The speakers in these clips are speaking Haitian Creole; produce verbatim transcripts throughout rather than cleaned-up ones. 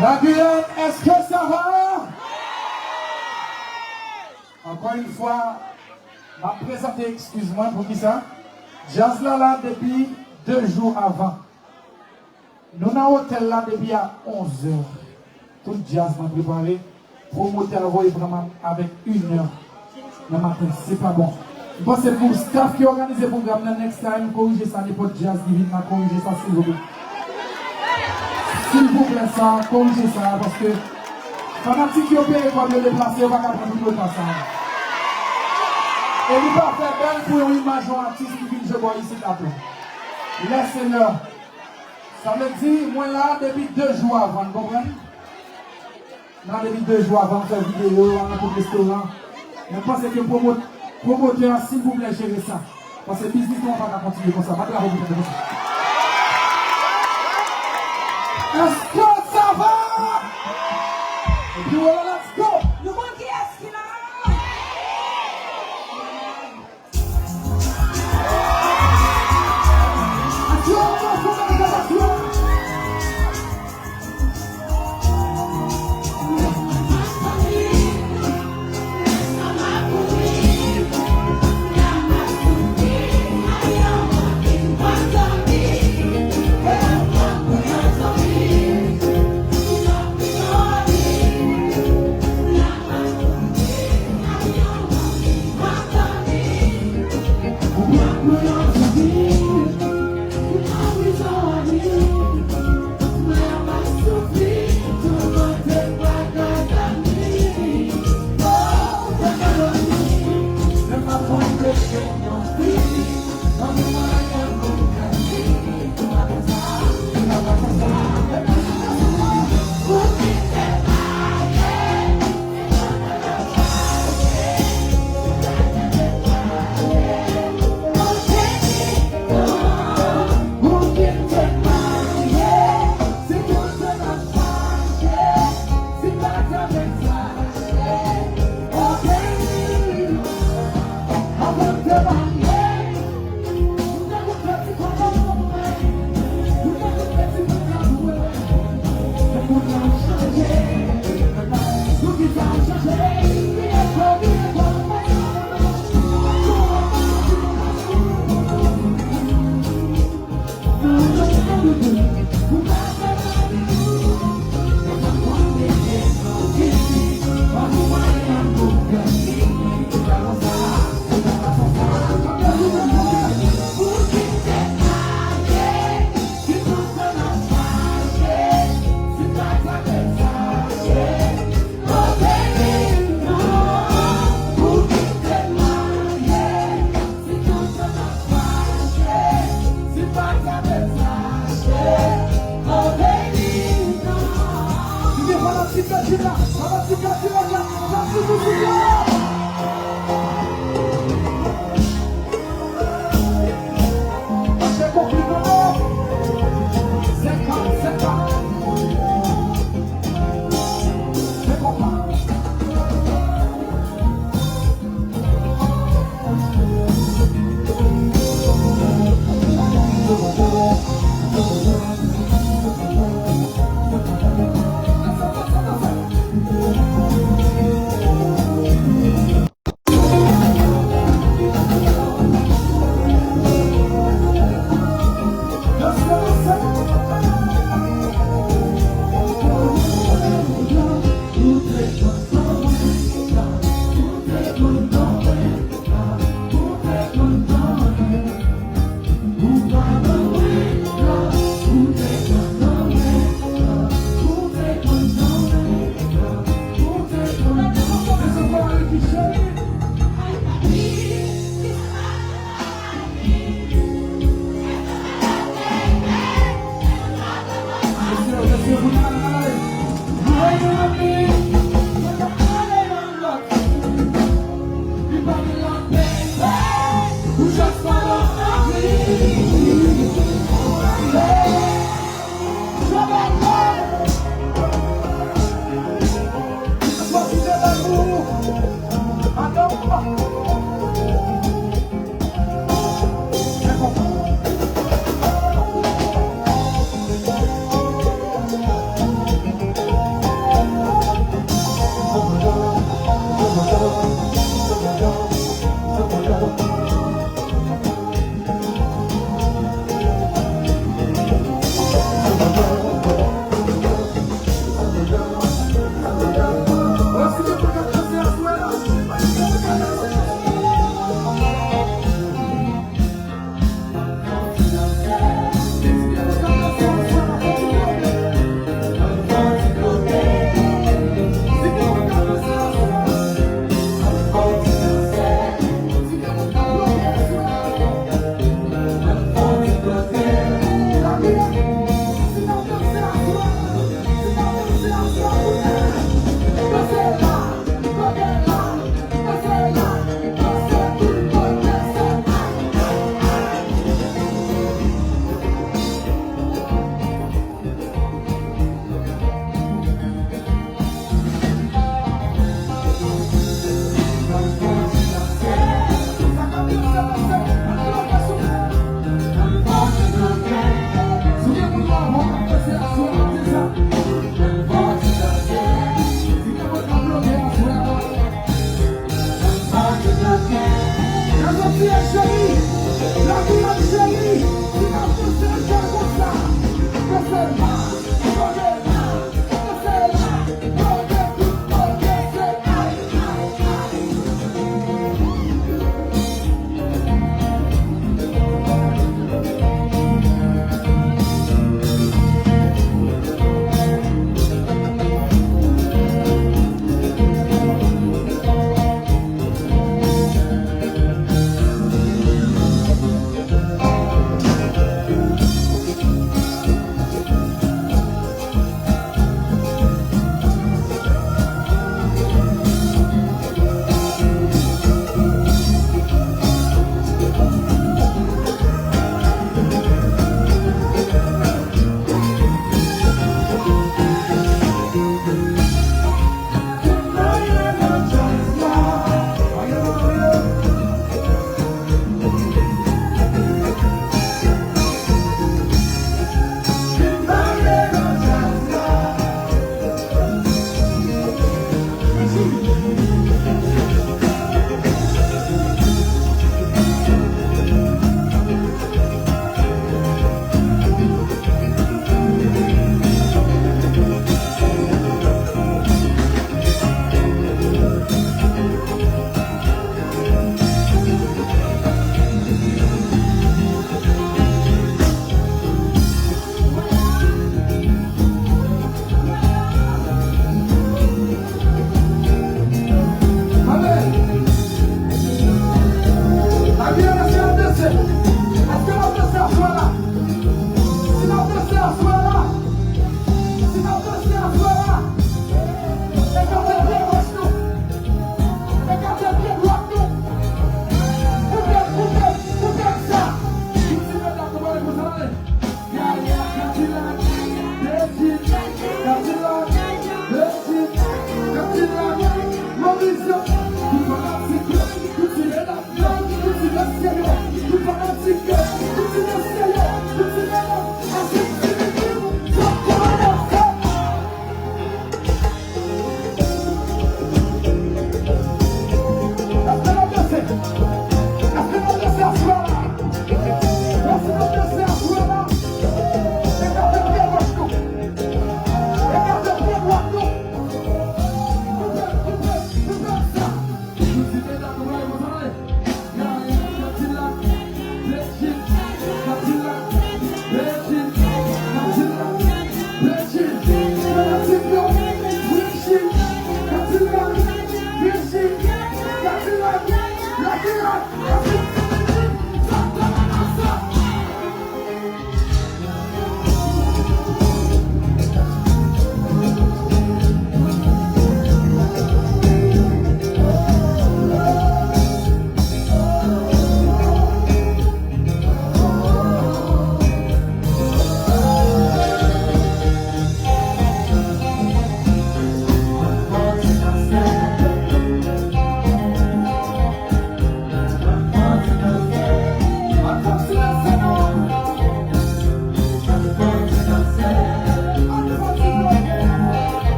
La Guyane, est-ce que ça va? Ankò yon fwa, m ap prezante ekskiz mwen. Poukisa? Djaz la la depi de jou avan. Nou nan otèl la depi a onz è. Tout djaz mwen prepare. Pwomotè a voye pran m avèk inè nan maten. Se pa bon. M panse pou staff ki òganize pwogram nan, next time, korije sa, nenpòt djaz ki vin la, korije sa, silvouplè. Silvouplè, sa, korije sa, paske fanatik yo peye kòb yo deplase, yo pa ka pran tout reta sa. E li pa fè bèl pou yon imaj yon atis ki vin jwe bò isit la tou. Lè Senyè. Sa vle di, mwen la depi de jou avan, n konprann? Mwen la depi de jou avan, m fè videyo, al nan tout restoran. Men m panse ke pwomot-, pwomotè a, silvouplè, jere sa. Paske biznis nou an pa ka kontinye konsa. Bat bravo pou tèt nou konsa. Est-ce que ça va? Epi, voilà, let's go! Nou konn kiyès ki la?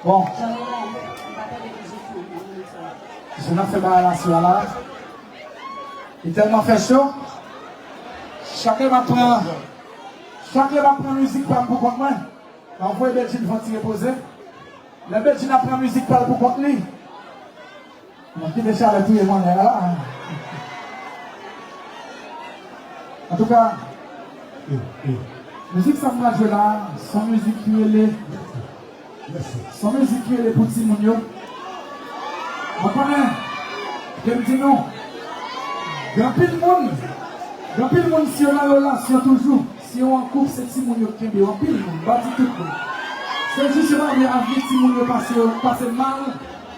Bon. Misye nan fè bagay la sou la. Li tèlman fè cho. Chak lè m ap pran, chak lè m ap pran mizik pa m pou kont mwen, m ap voye Bedjine fè yon ti repoze. Lè Bedjine ap pran mizik pa l pou kont li, mwen kite chalè touye mwen la. Antouka, mizik sa m pral jwe la, se yon mizik ki rele, se yon mizik ki rele pou timoun yo. Mwen konnen, ke m di nou, gen anpil moun, gen anpil moun si yo nan relasyon toujou, si yo an koup, se timoun yo k kenbe yo, anpil moun, m pa di tout moun. Se jis yo pa vle avni timoun yo pase, pase mal.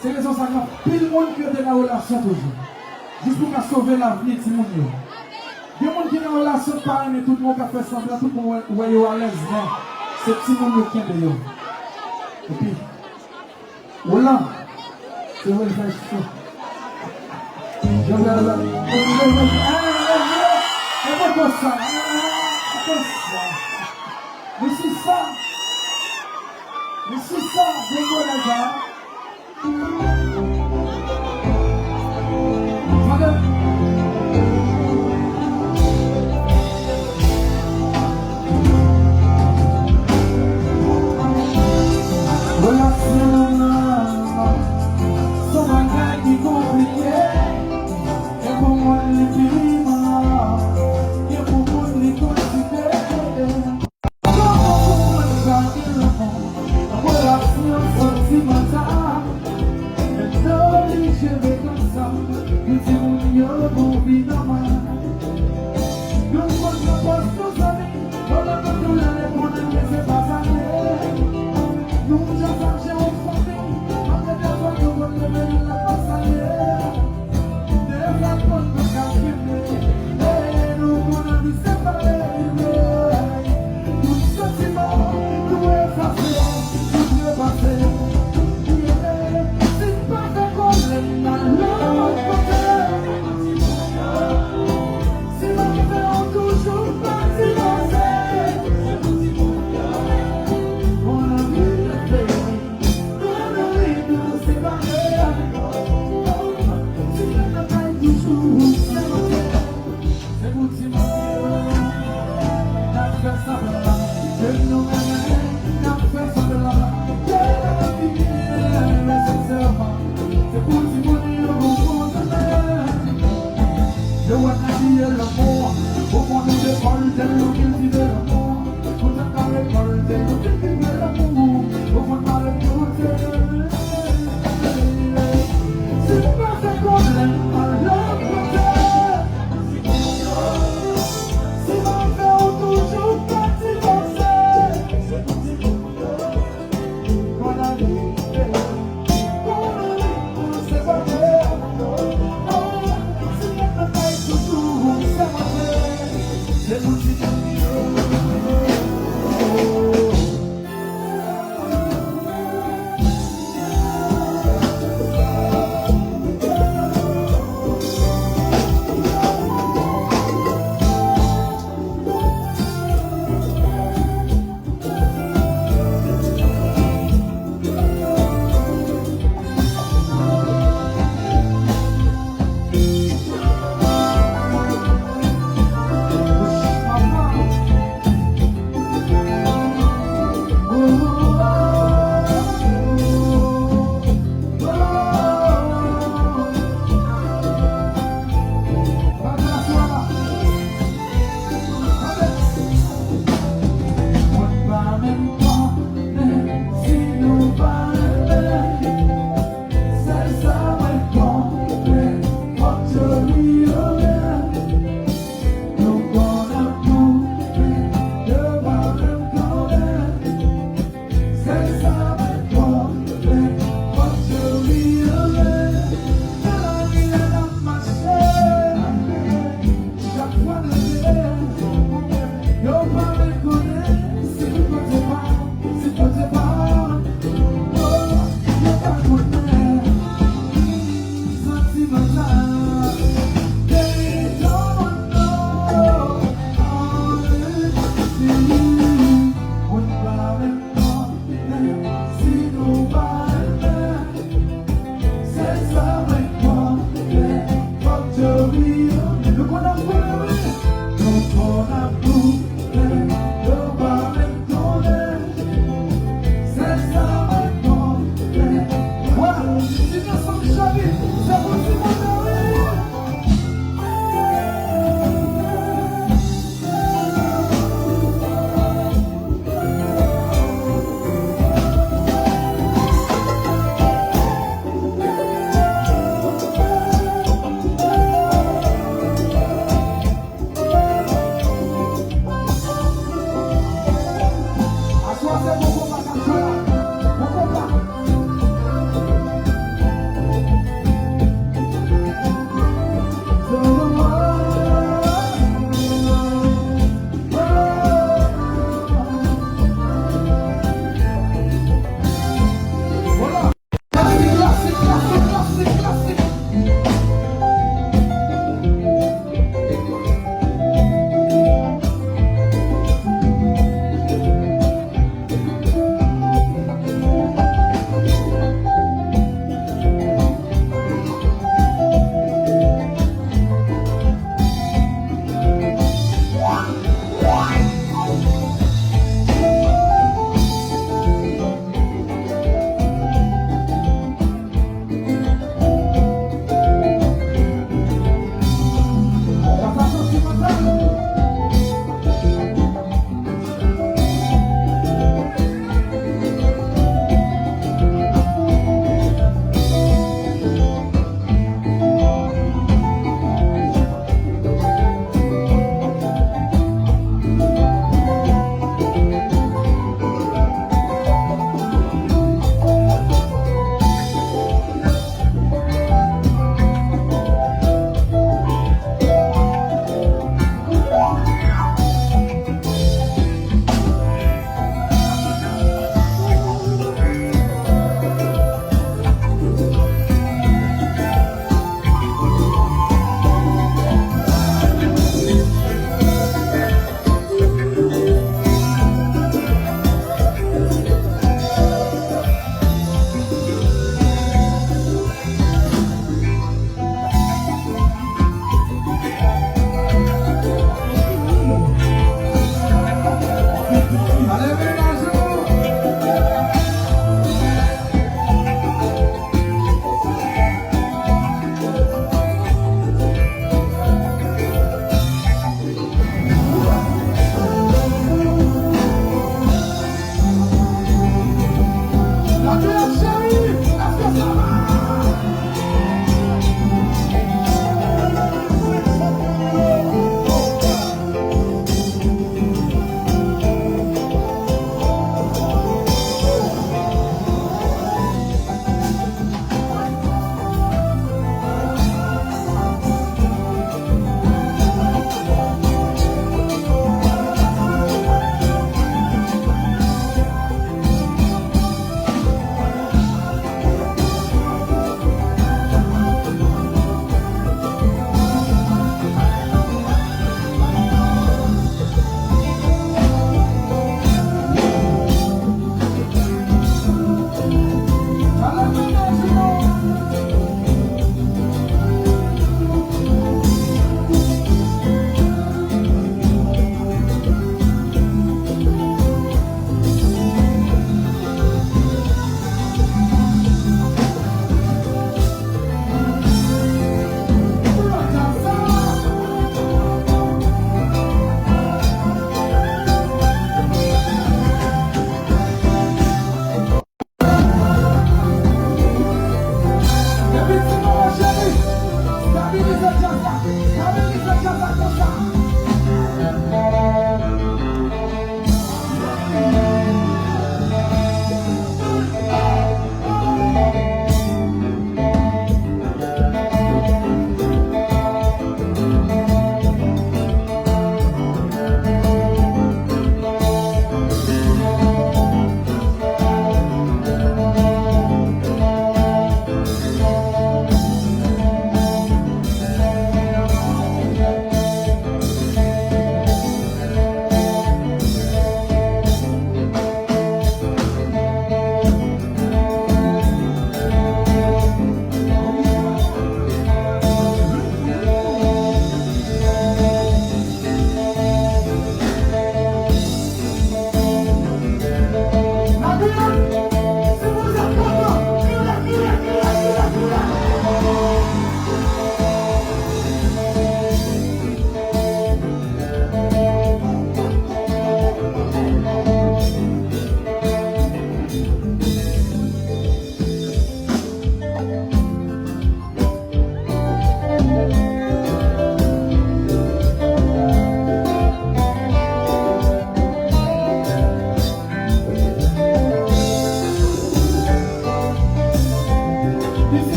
Se rezon sa gen anpil moun ki rete nan relasyon toujou. Jis pou ka sove lavni timoun yo. Gen moun ki nan relasyon k pa renmen tout moun k ap fè sanblan, tout moun wè, wè yo alèz, men se timoun yo kenbe yo. Epi, Roland, se vre l fè cho. Jovenel, e pa konsa, e pa konsa. Li sou sa. Li sou sa, dengolaj la. Relasyon se yon bagay ki konplike. Gen pou moun li pi mal, gen pou moun li konplike. Kòman konprann sa gen lanmou, relasyon santimantal? Men nou oblije ret ansanm, pou timoun yo pou vi nòmal. Nou konn nan pòz nou zanmi, nou nan konn tou lè konnen ke se pa sa l ye. Nou deja fache yon fanmi, malgre defwa nou konn leve youn la pa salye. Defwa nou konn pa ka kenbe, e nou konn anvi separe. Tout santiman nou efase, tout trepase. Si n pa fè kòlè n al lòt kote, si n ap fè w toujou pati pase. Mon ami, Nou konn ap goumen, wi. Nou konn ap goumen, yo pa menm konnen. Sèl sa mwen konnen. Wa, si nou ansanm cheri, se pou ti moun nan, wi.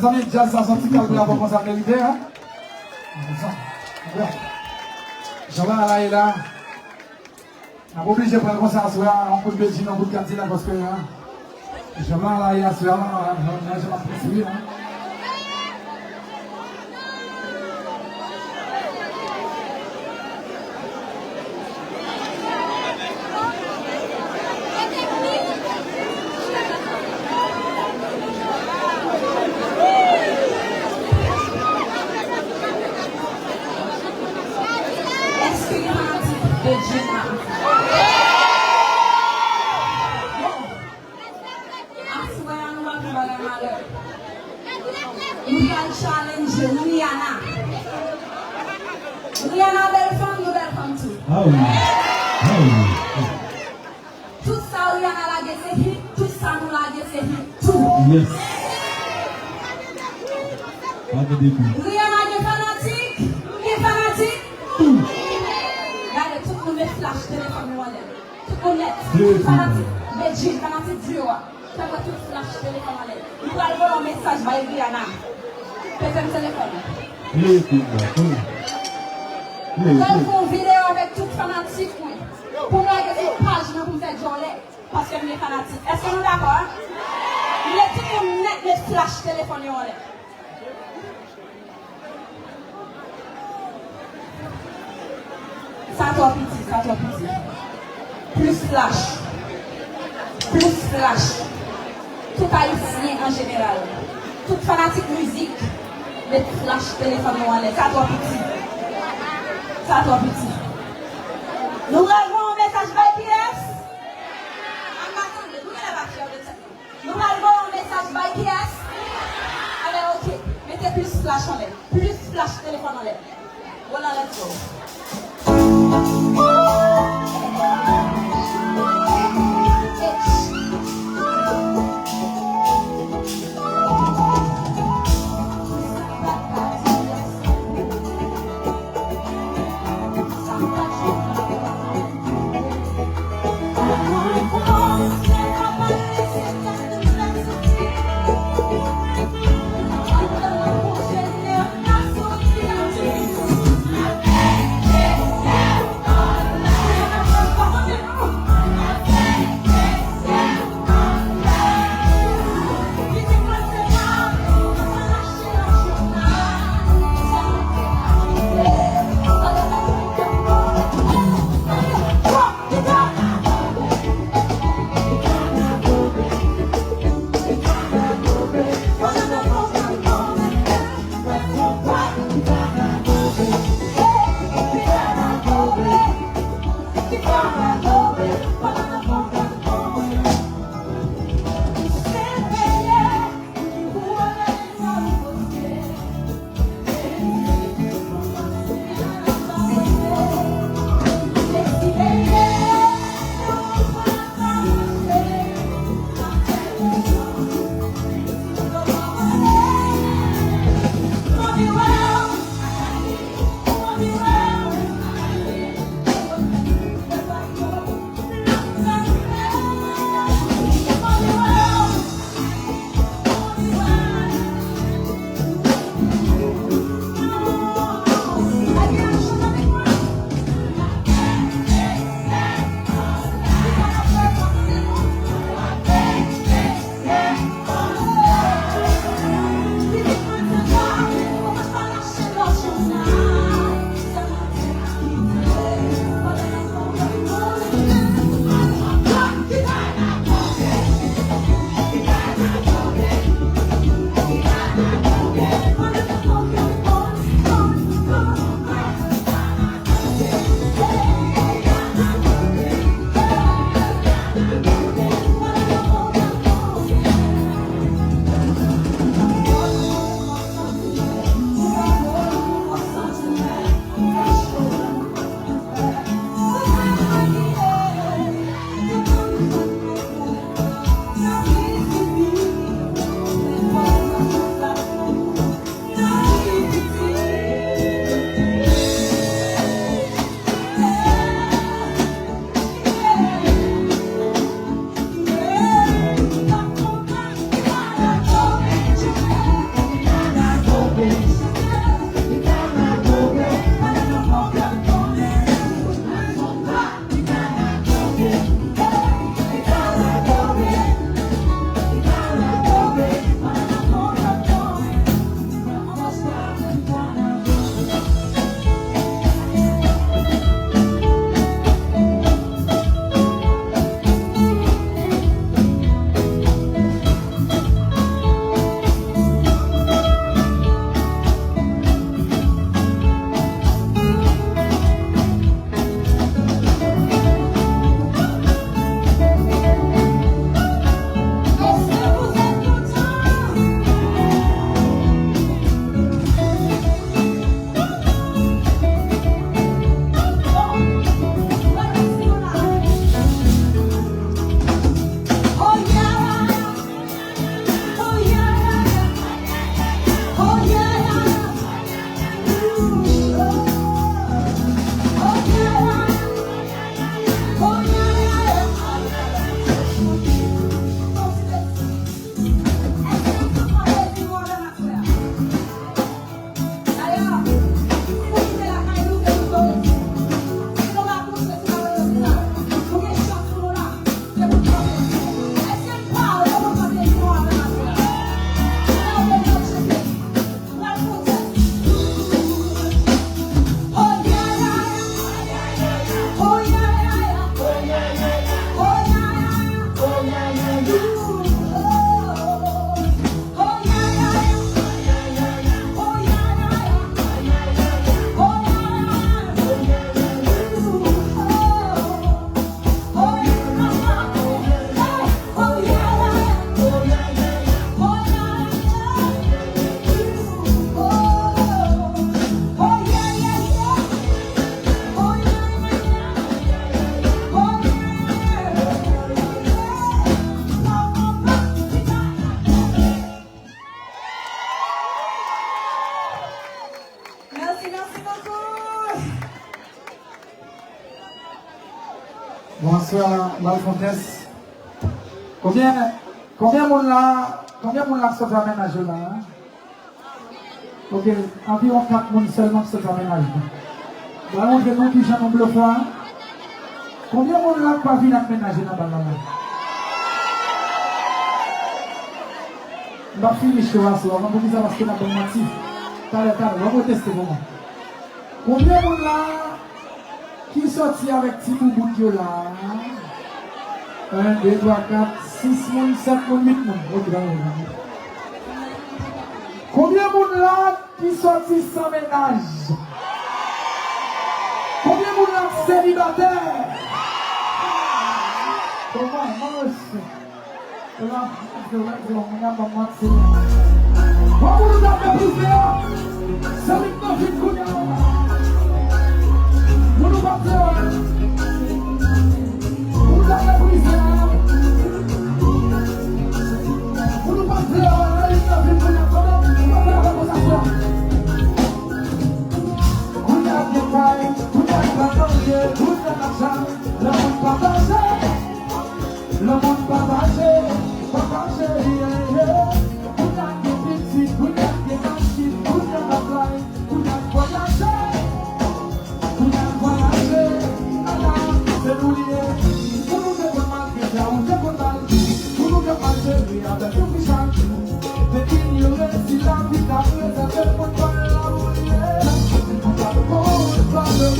Mezanmi, djaz sa se yon ti kal bravo konsa merite, hein? Jan bagay la ye la. N ap oblije pran l konsa aswè a, yon kout bedjine, yon kout kadilak, paske, hein, jan bagay la ye aswè a, hein, jan m ap transfere, hein. Èske gen fanatik de Djena? Bon, aswè a nou pa fè bagay malè. Nou pral challenge Rihanna. Rihanna bèl fanm, nou bèl fanm tou. Ah wi. Ah wi. Tout sa Rihanna lage se hit, tout sa nou lage se hit tou. Yes. Pa gen depi. Rihanna gen fanatik, gen fanatik. Gade, tout moun met flash telefòn yo anlè. Tout moun nèt. Tout fanatik Medjine, fanatik Duo a. Fè mwen tout flash telefòn anlè. Nou pral voye yon mesaj bay Rihanna. Pete m telefòn. Pral fè yon videyo avèk tout fanatik mwen. Pou m lage sou paj mwen pou m fè djòlè. Paske m gen fanatik. Èske nou dakò, a? M vle tout moun nèt met flash telefòn yo anlè. Sa twò piti, sa twò piti. Plis flash. Plis flash. Tout ayisyen an jeneral. Tout fanatik mizik. Met flash telefòn nou anlè. Sa twò piti. Sa twò piti. Nou pral voye yon mesaj bay kiyès? Ann pa tande. Nou genlè pa fyè de tèt nou. Nou pral voye yon mesaj bay kiyès? Alè, oke. Mete plis flash anlè. Plis flash telefòn anlè. Voila, let's go. Bonswa, Malfontes. Konbyen, konbyen moun la, konbyen moun la k sot fè mennaj yo la? Ok, anviwon kat moun sèlman k sot fè mennaj yo. Mwen montre nou kijan nou blofè. Konbyen moun la k pa vin ak mennaj yo nan bal la la? M p ap fini show a sou a, konn poukisa? Paske n ap ban m manti. Talè, talè, w ap reteste pou mwen. Konbyen moun la ki sòti avèk ti boubout yo la? En, de, twa, kat, sis moun, sèt moun, uit moun. Ok, pa gen pwoblèm. Konbyen moun la ki sòti san mennaj? Konbyen moun la k selibatè? Kòman, manch? Bon, pou nou ta meprize a, se li k nan vin kounye a. Pou nou pa plore. Pou nou ta meprize a. Pou nou pa plore, li k nan vin kounye a. Tande, nou pa plore konsa. Kounye a gen kay, kounye a gen marye, kounye a lajan, lanmou pataje. Lanmou pataje, pataje, yeah, yeah. Kounye a gen pitit, kounye a gen machin, kounye a ap fly, kounye a vwayaje, kounye a vwayaje. Ala, se nou li ye. Pou nou te konn maltrete a, ou te konn mal. Pou nou te mal jere avèk yon fi chak jou. Te inyore si lavi ta prezève moun pa la ou li ye. Ou pa bon, ou pa bon.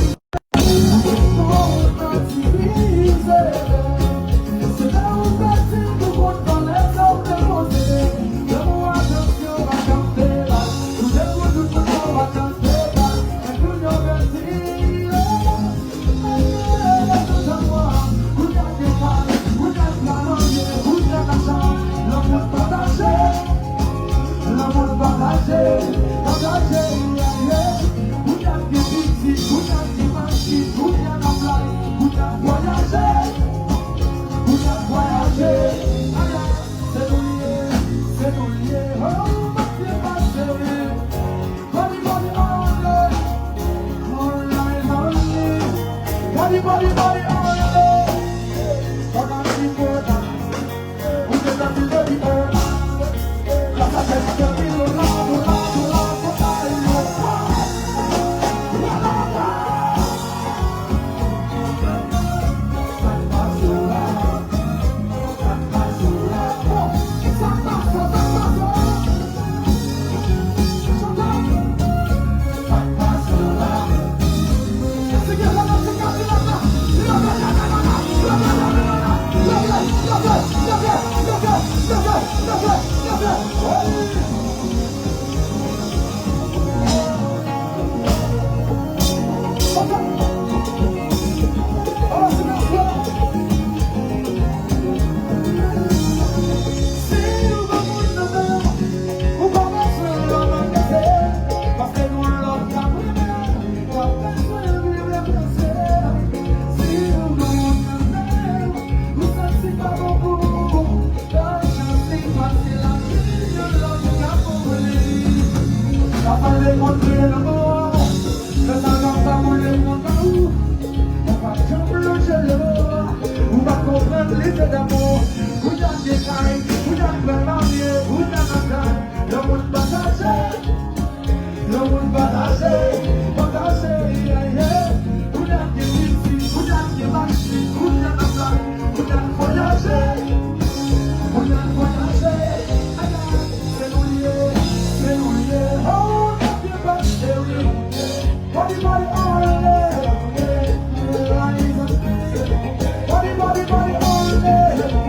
Lanmou pataje, pataje, yeah, yeah. Kounye a gen pitit, kounye a gen machin, kounye a n ap fly, kounye a vwayaje, kounye a vwayaje. Aya, se nou li ye, se nou li ye. Oh, papye pase. Body, body, all day. All eyes on me. Body, body, body, all day. Body, body, body. Yon moun pataje, pataje, yeah, yeah. Kounye a gen pitit, kounye a gen machin, kounye a n ap fly, kounye a n vwayaje, kounye a n vwayaje. Aya, se nou li ye, se nou li ye. Oh, papye pase, wi. Body, body, all day. Body, body, body, all day.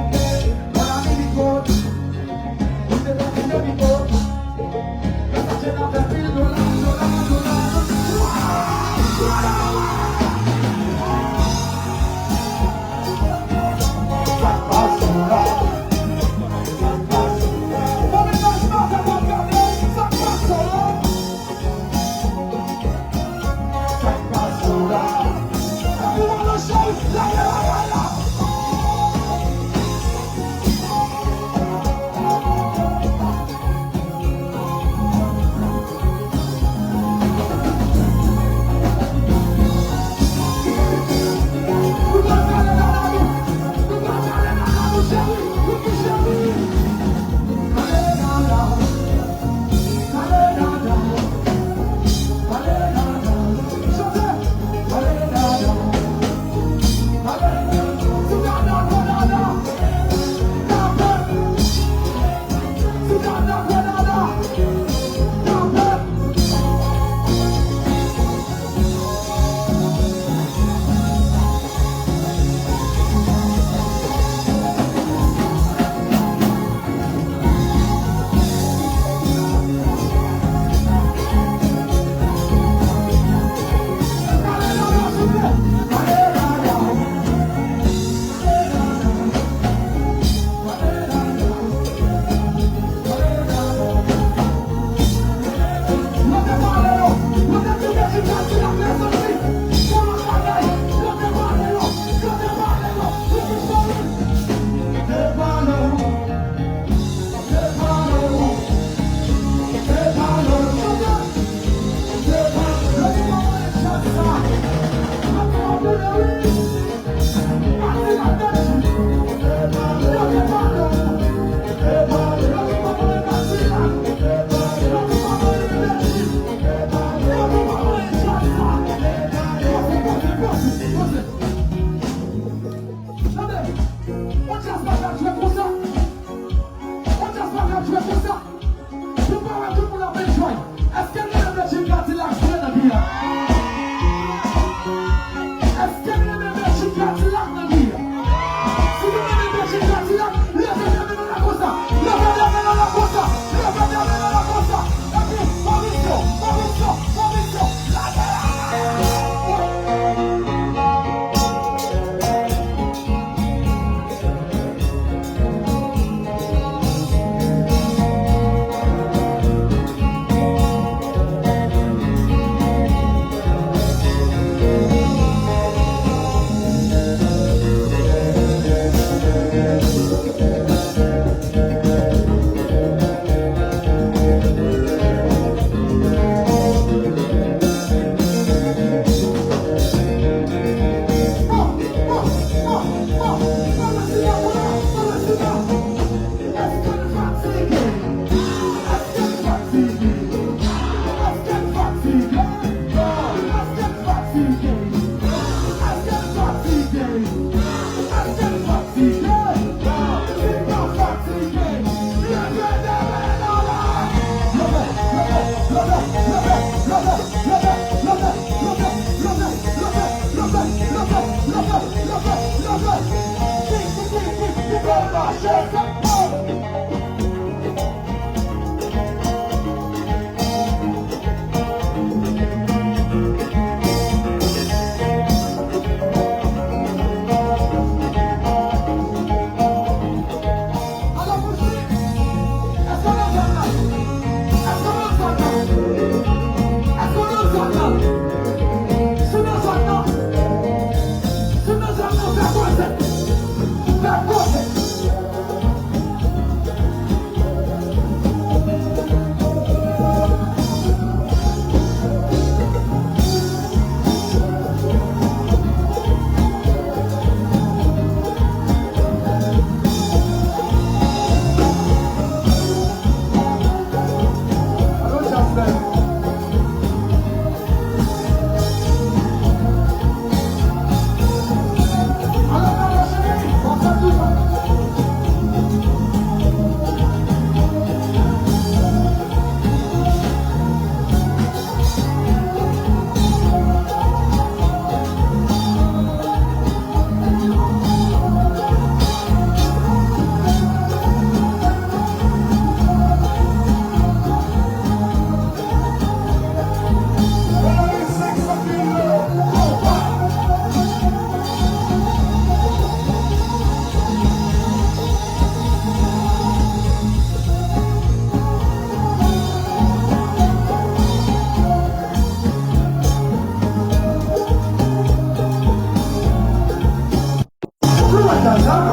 Ou wè sa, sa?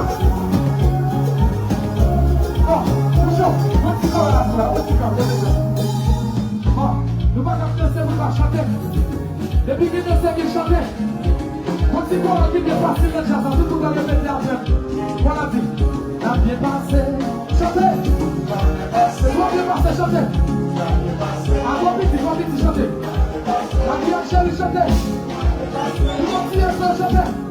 Bon, Pouchon, yon ti kò la, la, yon ti kò, yon ti kò. Bon, nou pa ka danse, nou pa chante. Depi gen danse, gen chante. Yon ti kò ki byen fasil nan djaz la, tout moun ka repete avè m. Kò la di, n ap byen pase, chante. N ap byen pase, chante. Avan piti, avan piti, chante. N ap byen cheri, chante. Pou yon ti efò, chante.